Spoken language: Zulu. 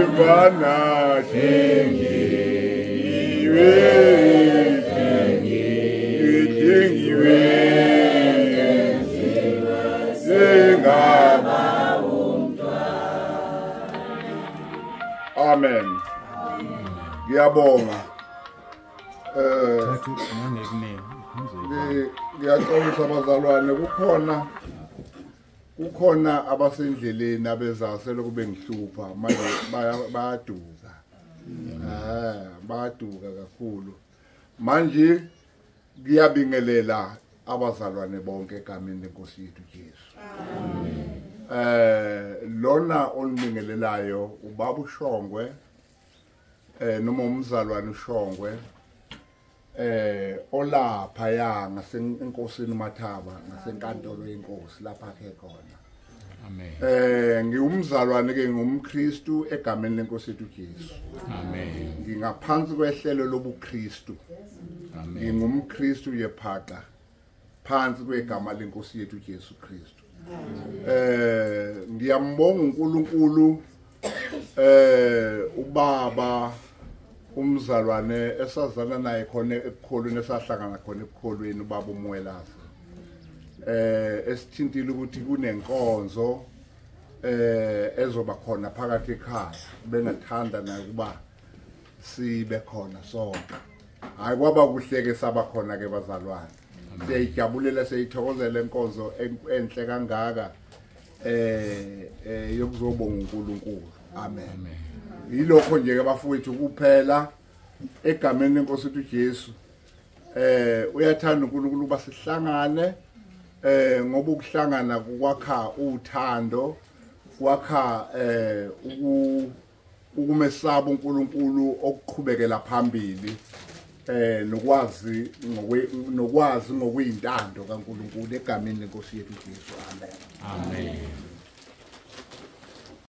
Imvana hlengiwe, hlengiwe, singaba umntwana. Amen. Ngiyabonga. Ngiyaxolisa abazalwane, kukhona abasendleleni abezase lokube ngihlupha manje, bayaduka. Bayaduka kakhulu. Manje ngiyabingelela abazalwane bonke egameni lenkosi yethu Jesu. Amen. Lona onibingelelayo ubaba uShongwe, noma umzalwane uShongwe, olapha ya ngasenkosini Mathaba, ngasenkantolo yenkosi lapha ke khona. Amen. Ngiwumzalwane ke, ngumKristu egameni lenkosi yethu Jesu. Amen. Ngingaphansi kwehlelo lobuKristu. Amen. NgingumKristu yephaqa phansi kwegama lenkosi yethu Jesu Kristu. Ngiyambonga uNkulunkulu, ubaba umzalwane esazana naye khona ekukholweni, esahlangana khona ekukholweni, ubaba uMwelase, esithintile ukuthi kunenkonzo ezoba khona phakathi ekhaya, bengathanda naye ukuba sibe khona sonke. Hayi, kwaba kuhleke saba khona ke bazalwane. Siyayijabulela, siyayithokozela inkonzo enhle kangaka yokuzobonga uNkulunkulu. Amen. Yilokho nje ke bafowethu kuphela egameni lenkosi yethu Jesu. Uyathanda uNkulunkulu ukuba sihlangane, ngoba ukuhlangana kwakha uthando, kwakha ukumesaba uNkulunkulu okuqhubekela phambili, nokwazi ngokuyintando kaNkulunkulu egameni lenkosi yethu Jesu. Amen. Amen.